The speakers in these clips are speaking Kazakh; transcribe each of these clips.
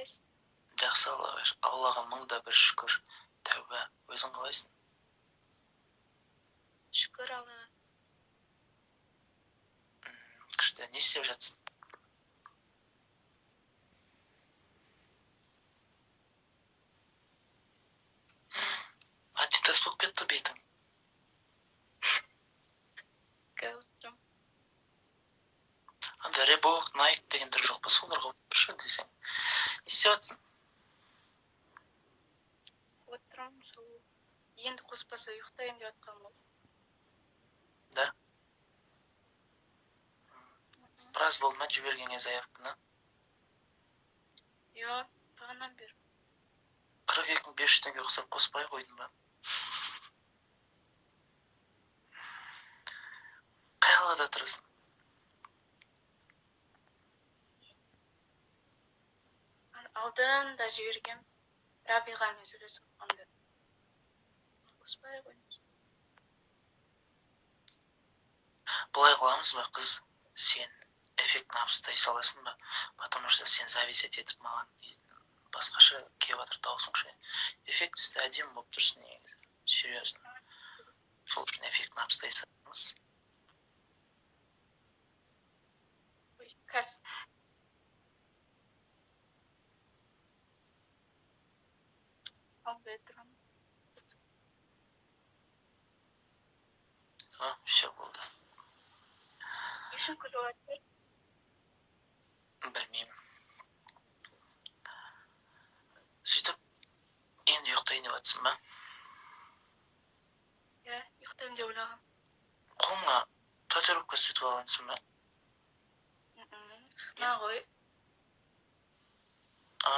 Қалайсың? Жақсы, Аллаға, Аллаға мың да бір шүкір. Тәуба, өзің қалайсың? Шүкір Аллаға. Күшті, не істеп жатсың? Адидас болып кетті бетің. Қазір. Анда Ребок, Найк дегендер жоқ па, соларға отыршы десең. Не істеп жатсың? Отырамын сол. Енді қоспаса ұйықтайын деп жатқанмын ғой. Да? Біраз болды ма жібергенге заявканы? Иә, бағанадан бері. 42 500 теңге ұқсап қоспай қойдың ба? Қай қалада тұрасың? Алдын да жібергем. Рабиғамен сөйлесіп отқанда. Қоспай қойдым. Былай қыламыз ба, қыз? Сен эффектін алып тастай саласың ба? Потому что сен зависеть етіп маған басқаша келіп жатыр дауысың ше. Эффектісі әдемі болып тұрсың негізі. Серьезно. Сол үшін эффектін алып тастай салыңыз. Ой, қазір. Алмай тұрамын. А, все болды. Не үшін күліп жатыр? Білмеймін. Сөйтіп, енді ұйықтайын деп жатсың ба? Иә, ұйықтаймын деп ойлағанмын. Қолыңа татуировка істетіп алғансың ба? Мына ғой. А,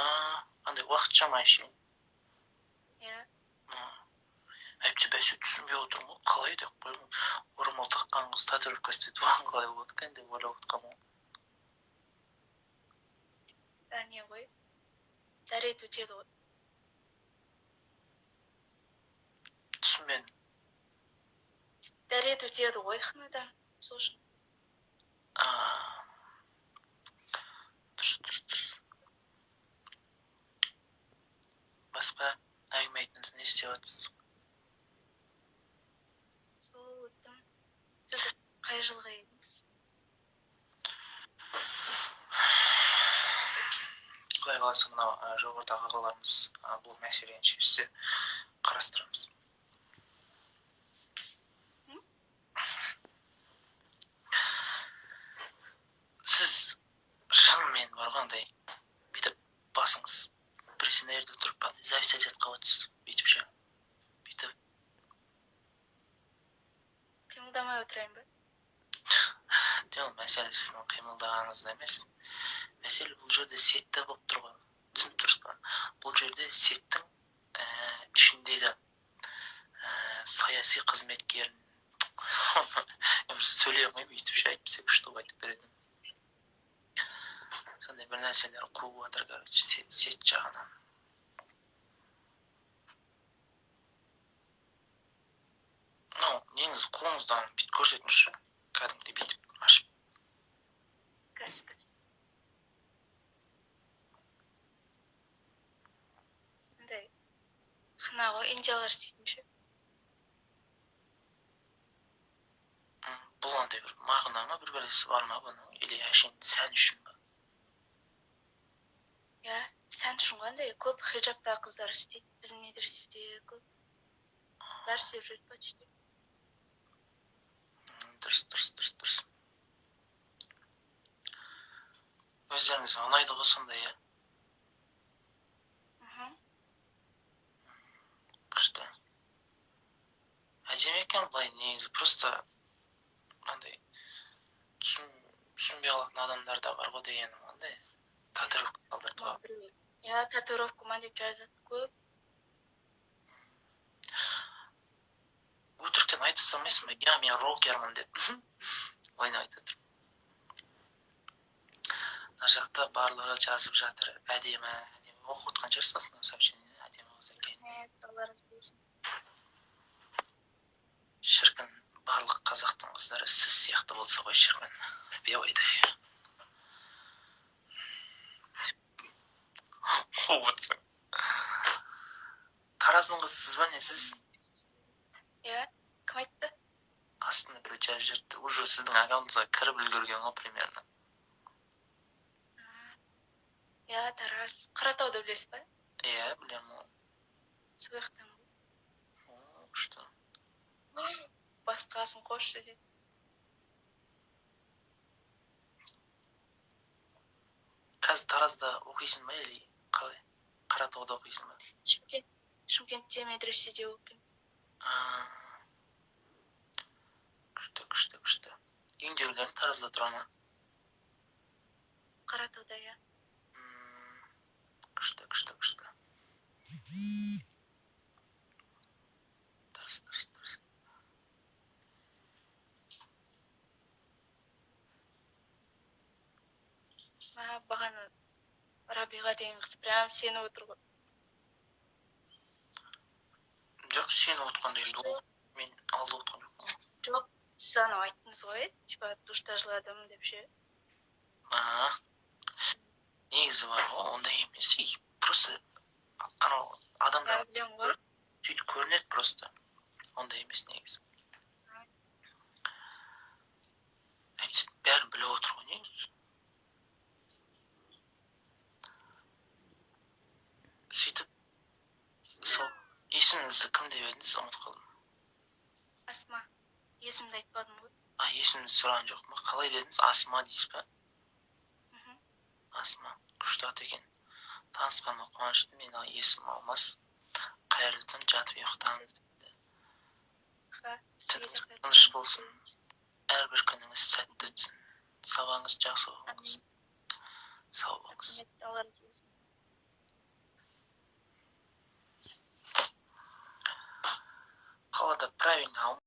андай уақытша ма әшейін? Иә. Әйтпесе бәсе түсінбей отырмын ғой, қалай деп қоямын. Орамал таққан қыз татуировка істетіп алған қалай болады екен деп ойлап отқанмын ғой. Не ғой? Дәрет өтеді ғой. Түсінбедім. Дәрет өтеді ғой хнадан. Сол үшін. Дұрыс, дұрыс, дұрыс. Басқа әңгіме айтыңыз, не істеп жатсыз? Сол өттім. Сіз қай жылғы едіңіз? Құдай қаласа, мынау жоғарыдағы ағаларымыз бұл мәселені шешсе қарастырамыз. Сіз шынымен бар ғой, андай бүйтіп басыңыз біресе мына жерде тұрып андай зависать етіп қалып жатсыз, бүйтіп ше, бүйтіп. Қимылдамай отырайын ба? Жоқ, мәселе сіздің қимылдағаныңызда емес. Мәселе бұл жерде сетте болып тұр ғой. Түсініп тұрсыз ба? Бұл жерде сеттің ішіндегі саяси қызметкерін мен бір сөйлей алмаймын, өйтіп ше, әйтпесе күшті қылып айтып беретін. Сондай бір нәрселер қуып жатыр, короче, сет жағынан. Мынау неңіз, қолыңыздан бүйтіп көрсетіңізші, кәдімгідей бүйтіп ашып. Қазір, қазір. Мындай хна ғой, индиялар істейтін ше. Бұл андай бір мағына ма, бір бәлесі бар ма бұның, или әшейін сән үшін ба? Иә, сән үшін ғой, андай көп хиджабтағы қыздар істейді, біздің медреседе көп. Бәрі істеп жүреді почти. Дұрыс, дұрыс, дұрыс, дұрыс. Өздеріңізге ұнайды ғой сондай, иә? Күшті. Әдемі екен былай негізі, просто андай түсінбей қалатын адамдар да бар ғой дегенім, андай татуировка салдыртып алып. Иә, татуировка ма деп жазады көп. Өтіріктен айта салмайсың ба? Иә, мен рокермін деп. Ойнап айтып отырмын. Мына жақта барлығы жазып жатыр. Әдемі, әдемі. Оқып отқан шығарсыз астына сообщение. Әдемі қыз екен. Рахмет, Алла разы болсын. Шіркін, барлық қазақтың қыздары сіз сияқты болса ғой, шіркін. Бейойдай. Қуып отырсың. Тараздың қызысыз ба, не сіз? Иә, кім айтты? Астына біреу жазып жіберіпті. Уже сіздің аккаунтыңызға кіріп үлгерген ғой примерно. Иә, Тараз. Қаратауды білесіз ба? Иә, білемін ғой. Сол жақтан. О, күшті. Басқасын қосшы дейді. Қазір Таразда оқисың ба или қалай, Қаратауда оқисың ба? Шымкент, Шымкентте медреседе оқимын. А, күшті, күшті, күшті. Үйіңдегілерің Таразда тұра ма? Қаратауда, иә. Күшті, күшті, күшті. Дұрыс, дұрыс, дұрыс. Мә, бағана Рабиға деген қыз прям сеніп отыр ғой. Жоқ, сен отқанда енді ол мен алда отқан жоқпын. Жоқ, сіз анау айттыңыз ғой, типа душта жыладым деп ше. А, негізі бар ғой, ондай емес. И просто анау адамдар Я білемін ғой. сөйтіп көрінеді просто. Ондай емес негізі. Әйтсе бәрін біліп отыр ғой негізі. Сөйтіп сол есіміңізді кім деп едіңіз, ұмытып қалдым. Асма. Есімді айтпадым ғой. А, есіміңізді сұраған жоқпын ба? Қалай дедіңіз? Асма дейсіз ба? Мхм. Асма, күшті ат екен. Танысқаныма қуаныштымын. Менің есімім Алмас. Қайырлы түн, жатып ұйықтаңыз. Ха, сізге де Түніңіз қайырлы тыныш түн. болсын. Әрбір күніңіз сәтті өтсін. Сабағыңыз жақсы оқыңыз. Әмин. Сау болыңыз. Рахмет, Алла разы болсын. Қалада правильно.